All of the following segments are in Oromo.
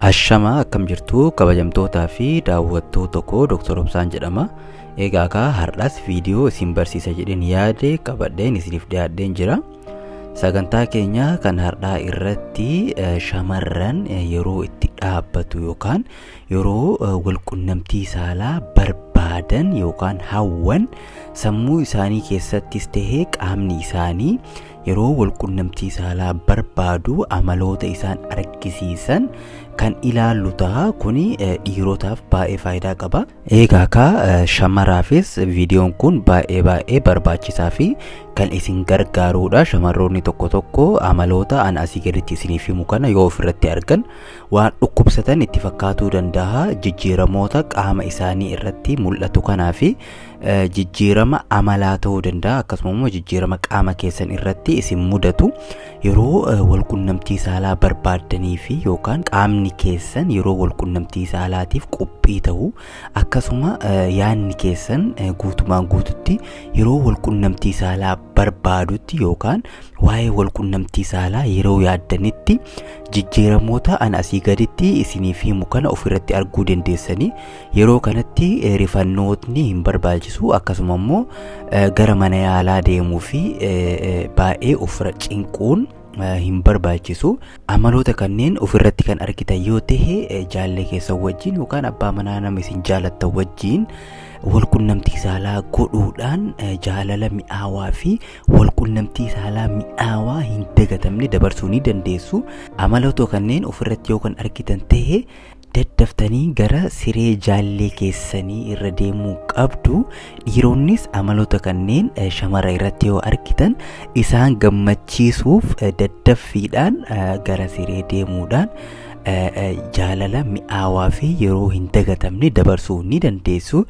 Ashamaa, akkam jirtu kabajamtootaa fi daawwattoota koo? Dr. Obsaan jedhama. Egaa kaa har'as viidiyoo isin barsiisa jedheen yaade qabadheen isiniif dhiyaadheen jira. Sagantaa keenya kan har'aa irratti shamarran yeroo itti dhaabbatu yookaan yeroo walqunnamtii saalaa barbaadan yookaan hawwan, sammuu isaanii keessattis tahee qaamni isaanii yeroo walqunnamtii saalaa barbaadu amaloota isaan argisiisan kan ilaallu ta'a. Kuni dhiirotaaf baay'ee faayidaa qaba. Egaa kaa shamaraafis viidiyoon kun baay'ee baay'ee barbaachisaa fi kan isin gargaarudha. Shamarroonni tokko tokko amaloota an asii gaditti isiniif himu kana yoo ofirratti argan waan dhukkubsatan itti fakkaatuu danda'a. Jijjiiramoota qaama isaanii irratti mul'atu kanaa fi jijjiirama amalaa ta'uu danda'a, akkasuma immoo jijjiirama qaama keessan irratti isin mudatu yeroo walqunnamtii saalaa barbaaddanii fi yookaan qaamni keessan yeroo walqunnamtii saalaatiif qophii ta'u, akkasuma yaadni keessan guutumaan guututti yeroo walqunnamtii saalaa barbaadutti yookaan waa'ee walqunnamtii saalaa yeroo yaaddanitti jijjiiramoota an asii gaditti isiniif himu kana ofirratti arguu dandeessanii. Yeroo kanatti rifannootni hin barbaachisu, akkasuma immoo gara mana yaalaa deemuu fi baay'ee ofirra cinquun hin barbaachisu. Amaloota kanneen ofirratti kan argitan yoo ta'e, jaallee keessan wajjin yookaan abbaa manaa nama isin jaalattan wajjin walqunnamtii saalaa godhuudhaan jaalala mi'aawaa fi walqunnamtii saalaa mi'aawaa hin dagatamne dabarsuu ni dandeessu. Amaloota kanneen ofirratti yoo kan argitan ta'e, daddaftanii gara siree jaallee keessanii irra deemuu qabdu. Dhiironnis amaloota kanneen shamara irratti yoo argitan, isaan gammachiisuuf daddaffiidhaan gara siree deemuudhaan jaalala mi'aawaa fi yeroo hin dagatamne dabarsuu ni dandeessu.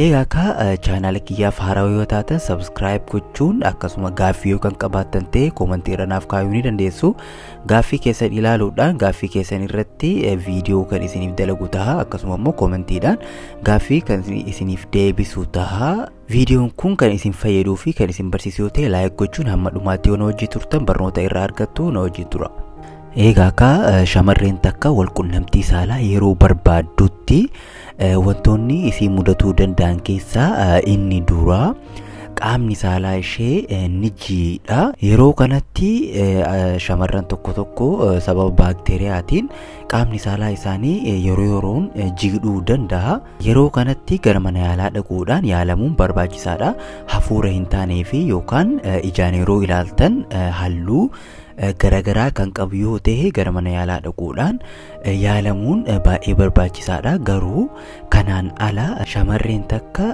Egaa akka chaanaala kiyyaaf haarawaa yoo taatan, subscribe gochuun, akkasuma gaaffii yoo kan qabaattan ta'e koomantii irra naaf kaayuu ni dandeessu. Gaaffii keessan ilaaluudhaan gaaffii keessan irratti viidiyoo kan isiniif dalagu ta'a, akkasuma immoo koomantiidhaan gaaffii kan isiniif deebisu ta'a. Viidiyoon kun kan isin fayyaduu fi kan isin barsiisu yoo ta'e, like gochuun hamma dhumaatti yoo na hojii turtan barnoota irraa argattu. Na hojii tura. Egaa akka shamarreen takka walqunnamtii saalaa yeroo barbaaddutti wantoonni isii mudatuu danda'an keessaa inni duraa qaamni saalaa ishee ni jiidha. Yeroo kanatti shamarran tokko tokko sababa baakteeriyaatiin qaamni saalaa isaanii yeroo yeroon jiidhuu danda'a. Yeroo kanatti gara mana yaalaa dhaquudhaan yaalamuun barbaachisaadha. Hafuura hin taanee fi yookaan ijaan yeroo ilaaltan halluu garaagaraa kan qabu yoo ta'e, gara mana yaalaa dhaquudhaan yaalamuun baay'ee barbaachisaadha. Garuu kanaan ala shamarreen takka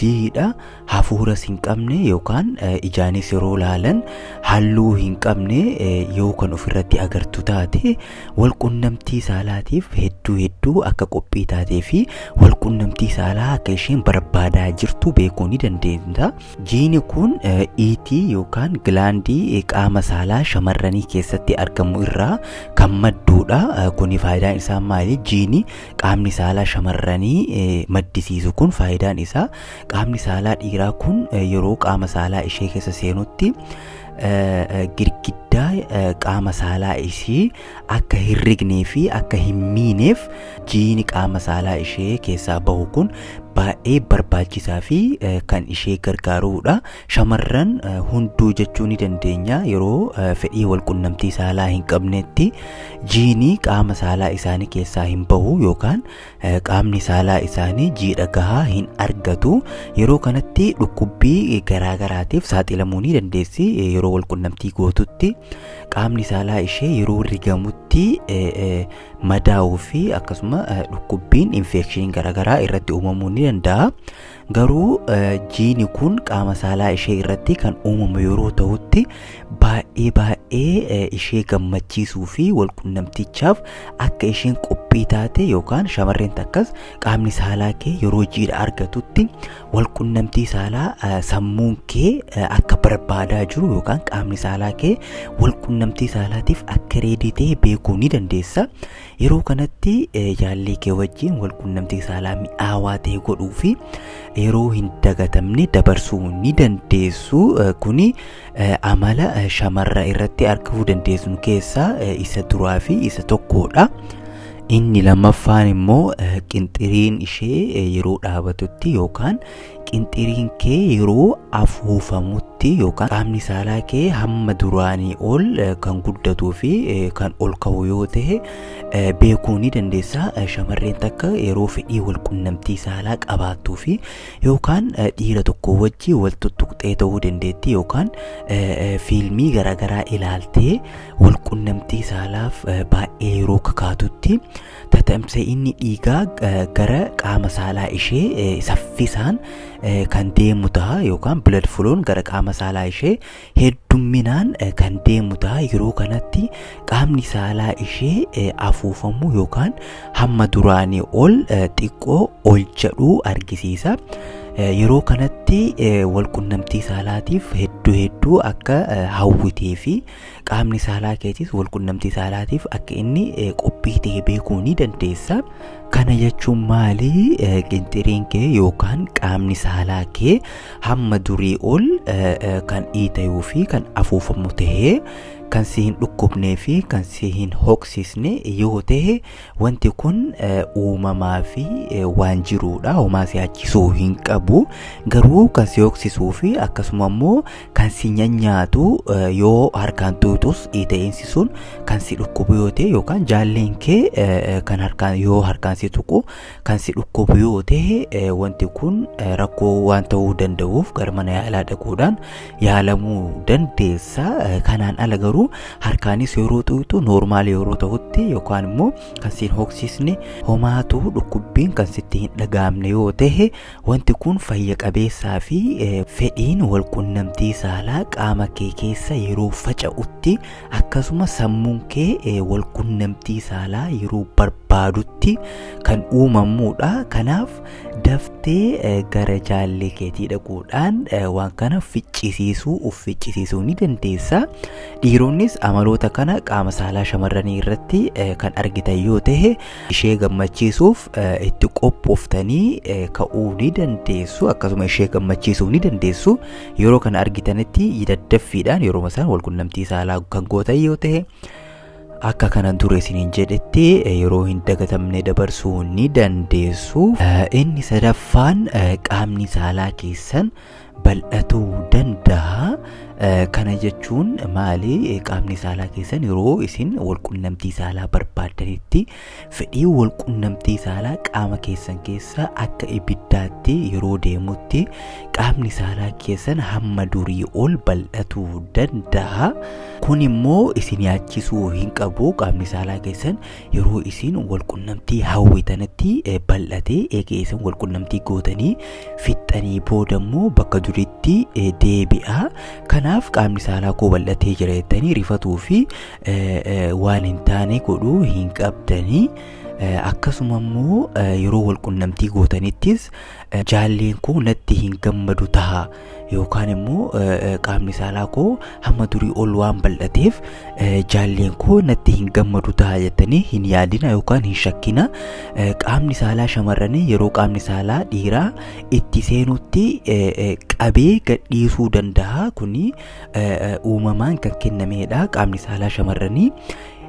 jiidha hafuuras hin qabne yookaan ijaanis yeroo ilaalan halluu hin qabne yoo kan ofirratti agartu taate, walqunnamtii saalaatiif hedduu hedduu akka qophii taatee fi walqunnamtii saalaa akka isheen barbaadaa jirtu beekuu ni dandeenya. Jiini kun iitii yookaan gilaandii qaama saalaa shamarranii keessatti argamu irraa kan madduudha. Kuni faayidaan isaa maali? Jiini qaamni saalaa shamarranii maddisiisu kun faayidaan isaa qaamni saalaa dhiiraa kun yeroo qaama saalaa ishee keessa seenutti girgiddaa qaama saalaa ishii akka hin rignee fi akka hin miineef jiini qaama saalaa ishee keessaa bahu kun baay'ee barbaachisaa fi kan ishee gargaarudha. Shamarran hunduu jechuu ni dandeenya, yeroo fedhii walqunnamtii saalaa hin qabnetti jiini qaama saalaa isaanii keessaa hin bahu yookaan qaamni saalaa isaanii jiidha gahaa hin argatu. Yeroo kanatti dhukkubbii garaagaraatiif saaxilamuu ni dandeessi. Yeroo walqunnamtii gootutti qaamni saalaa ishee yeroo rigamutti madaa'uu fi akkasuma dhukkubbiin infeekshiniin garaagaraa irratti uumamuu ni danda'a. Garuu jiini kun qaama saalaa ishee irratti kan uumamu yeroo ta'utti, baay'ee baay'ee ishee gammachiisuu fi walqunnamtichaaf akka isheen qophii taate yookaan shamarreen takkas qaamni saalaa kee yeroo jiidha argatutti walqunnamtii saalaa sammuun kee akka barbaadaa jiru yookaan qaamni saalaa kee walqunnamtii saalaatiif akka ready ta'e beekuu ni dandeessa. Yeroo kanatti jaallee kee wajjin walqunnamtii saalaa mi'aawaa ta'e godhuu fi yeroo hin dagatamne dabarsuu ni dandeessu. Kuni amala shamarra irratti arguu dandeessu keessaa isa duraa fi isa tokkodha. Inni lammaffaan immoo qinxiriin ishee yeroo dhaabatutti yookaan qinxiriin kee yeroo afuufamutti yookaan qaamni saalaa kee hamma duraanii ol kan guddatuu fi kan ol ka'u yoo ta'e beekuu ni dandeessa. Shamarreen takka yeroo fedhii walqunnamtii saalaa qabaattuu fi yookaan dhiira tokko wajji wal tuttuqxee ta'uu dandeetti yookaan fiilmii garaagaraa ilaaltee walqunnamtii saalaaf baay'ee yeroo kakaatutti tatamsa'inni dhiigaa gara qaama saalaa ishee saffisaan kan deemu ta'a yookaan blood flown gara qaama saalaa ishee heddumminaan kan deemu ta'a. Yeroo kanatti qaamni saalaa ishee afuufamuu yookaan hamma duraanii ol xiqqoo ol jedhuu argisiisa. Yeroo kanatti walqunnamtii saalaatiif hedduu hedduu akka hawwitee fi qaamni saalaa keetis walqunnamtii saalaatiif akka inni qophii ta'e beekuu ni dandeessa. Kana jechuun maali? Qinxiriin kee yookaan qaamni saalaa kee hamma durii ol kan dhiitayuu fi kan afuufamu ta'ee kan si hin dhukkubnee fi kan si hin hoksisne yoo ta'e, wanti kun uumamaa fi waan jiruudha. Homaa si yaachisuu hin qabu. Garuu kan si hoksisuu fi akkasuma immoo kan si nyaatu, yoo harkaan tuutus dhiita'insi sun kan si dhukkubu yoo ta'e, yookaan jaalleen kee kan harkaan yoo harkaan si tuqu kan si dhukkubu yoo ta'e, wanti kun rakkoo waan ta'uu danda'uuf gara mana yaalaa dhaquudhaan yaalamuu dandeessa. Kanaan ala garuu harkaanis yeroo tuqxu normal yeroo ta'utti yookaan immoo kan si hin hoksisne, homaatu dhukkubbiin kan sitti hin dhaga'amne yoo ta'e, wanti kun fayya qabeessaa fi fedhiin walqunnamtii saalaa qaama kee keessa yeroo faca'utti, akkasuma sammuun kee walqunnamtii saalaa yeroo barbaadutti kan uumamudha. Kanaaf daftee gara jaallee keetii dhaquudhaan waan kana ficcisiisuu, uf ficcisiisuu ni dandeessa. Dhiironnis amaloota kana qaama saalaa shamarranii irratti kan argitan yoo ta'e, ishee gammachiisuuf itti qophooftanii ka'uu ni dandeessu, akkasuma ishee gammachiisuu ni dandeessu. Yeroo kana argitanitti daddaffiidhaan yeroo isaan walqunnamtii saalaa kan gootan yoo ta'e, akka kanan ture isiniin jedhetti yeroo hin dagatamne dabarsuu ni dandeessu. Inni sadaffaan qaamni saalaa keessan bal'atuu danda'a. Kana jechuun maali? Qaamni saalaa keessan yeroo isin walqunnamtii saalaa barbaaddanitti fedhii walqunnamtii saalaa qaama keessan keessa akka ibiddaatti yeroo deemutti qaamni saalaa keessan hamma durii ol bal'atuu danda'a. Kun immoo isin yaachisuu hin qabu. Qaamni saalaa keessan yeroo isin walqunnamtii hawwitanitti bal'atee, eega isin walqunnamtii gootanii fixxanii booda immoo bakka duriitti deebi'a. Kanaaf qaamni saalaa koo bal'atee jira jettanii rifatuu fi waan hin taane godhuu hin qabdanii. Akkasuma immoo yeroo walqunnamtii gootanittis jaalleen koo natti hin gammadu ta'a yookaan immoo qaamni saalaa koo hamma durii ol waan bal'ateef jaalleen koo natti hin gammadu ta'a jettanii hin yaadina yookaan hin shakkina. Qaamni saalaa shamarranii yeroo qaamni saalaa dhiiraa itti seenutti qabee gadhiisuu danda'a. Kuni uumamaan kan kennamedha. Qaamni saalaa shamarranii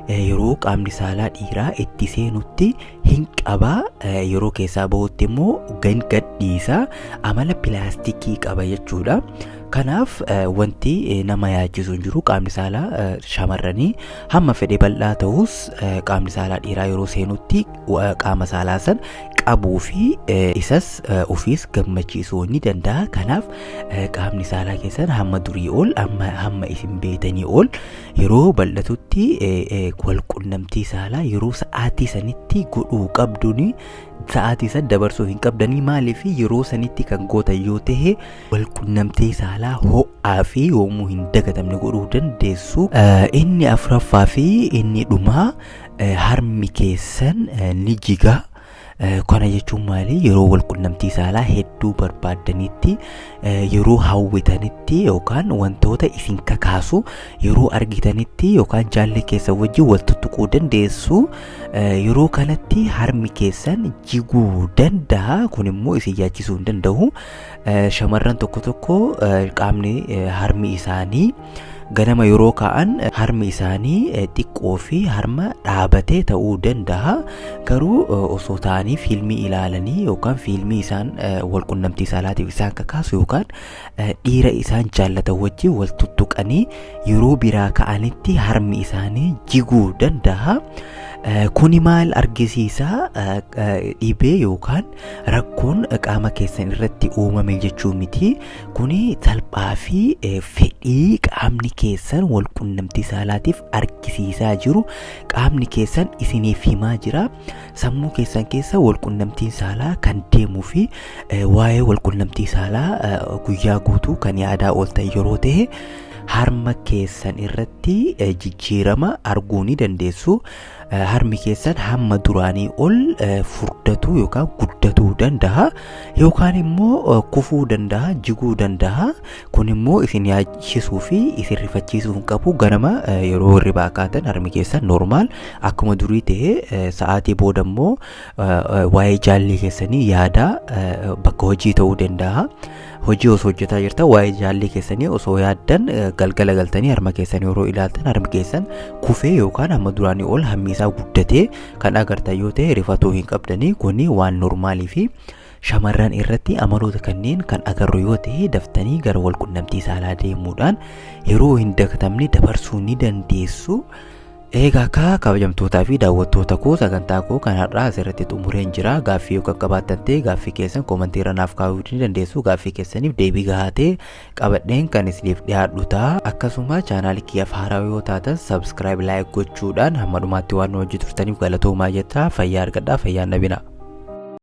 yeroo qaamni saalaa dhiiraa itti seenutti hin qabaa, yeroo keessaa bahutti immoo gadhiisa. Amala pilaastikii qaba jechuudha. Kanaaf wanti nama yaachisu hin jiru. Qaamni saalaa shamarranii hamma fedhe bal'aa ta'us, qaamni saalaa dhiiraa yeroo seenutti qaama saalaa san qabuu fi isas ofiis gammachiisuu ni danda'a. Kanaaf qaamni saalaa keessan hamma durii ol, hamma isin beetanii ol yeroo bal'atutti walqunnamtii saalaa yeroo sa'aatii sanitti godhuu qabduuni sa'aatii san dabarsuu hin qabdanii. Maaliif? Yeroo sanitti kan gootan yoo ta'e, walqunnamtii saalaa ho'aa fi yoomuu hin dagatamne godhuu dandeessu. Inni afuraffaa fi inni dhumaa harmi keessan ni jiga. Kana jechuun maali? Yeroo walqunnamtii saalaa hedduu barbaaddanitti, yeroo hawwitanitti, yookaan wantoota isin kakaasu yeroo argitanitti, yookaan jaalli keessan wajjin wal tuttuquu dandeessu. Yeroo kanatti harmi keessan jiguu danda'a. Kun immoo isin yaachisuu hin danda'u. Shamarran tokko tokko qaamni harmi isaanii Ganama yeroo ka'an harmi isaanii xiqqoo fi harma dhaabatee ta'uu danda'a. Garuu osoo ta'anii fiilmii ilaalanii yookaan fiilmii isaan walqunnamtii saalaatiif isaan kakaasu yookaan dhiira isaan jaallatan wajjin wal tuttuqanii yeroo biraa ka'anitti harmi isaanii jiguu danda'a. Kuni maal argisiisa? Dhibee yookaan rakkoon qaama keessan irratti uumame jechuu miti. Kuni salphaa fi fedhii qaamni keessan walqunnamtii saalaatiif argisiisaa jiru qaamni keessan isiniif himaa jira. Sammuu keessan keessa walqunnamtiin saalaa kan deemuu fi waa'ee walqunnamtii saalaa guyyaa guutuu kan yaadaa ooltan yeroo ta'e harma keessan irratti jijjiirama arguu ni dandeessu. Harmi keessan hamma duraanii ol furdatuu yookaan guddatuu danda'a yookaan immoo kufuu danda'a, jiguu danda'a. Kun immoo isin yaachisuu fi isin rifachiisuu hin qabu. Ganama yeroo hirribaa kaatan harmi keessan normaal akkuma durii ta'e sa'aatii booda immoo waa'ee jaallii keessanii yaadaa bakka hojii ta'uu danda'a. Hojii osoo hojjetaa jirtan waa'ee jaallii keessanii osoo yaaddan galgala galtanii harma keessan yeroo ilaaltan harmi keessan kufee yookaan hamma duraanii ol hammi isaa guddatee kan agartan yoo ta'e rifatuu hin qabdanii. Kuni waan normaalii fi shamarran irratti amaloota kanneen kan agarru yoo ta'e daftanii gara walqunnamtii saalaa deemuudhaan yeroo hin dagatamne dabarsuu ni dandeessu. Eegaa akka kabajamtootaa fi daawwattoota koo sagantaa koo kan har'aa asirratti xumureen jira. Gaaffii yoo kan qabaattan ta'e gaaffii keessan koomantii irra naaf kaa'uu ni dandeessu. Gaaffii keessaniif deebii gahaa ta'e qabadheen kan isiniif dhiyaadhu ta'a. Akkasuma chaanaalii kiyyaaf haaraa yoo taatan subscribe like gochuudhaan hamma dhumaatti waan nu hojii turtaniif galatoomaa jetta. Fayyaa argadhaa, fayyaan dhabina.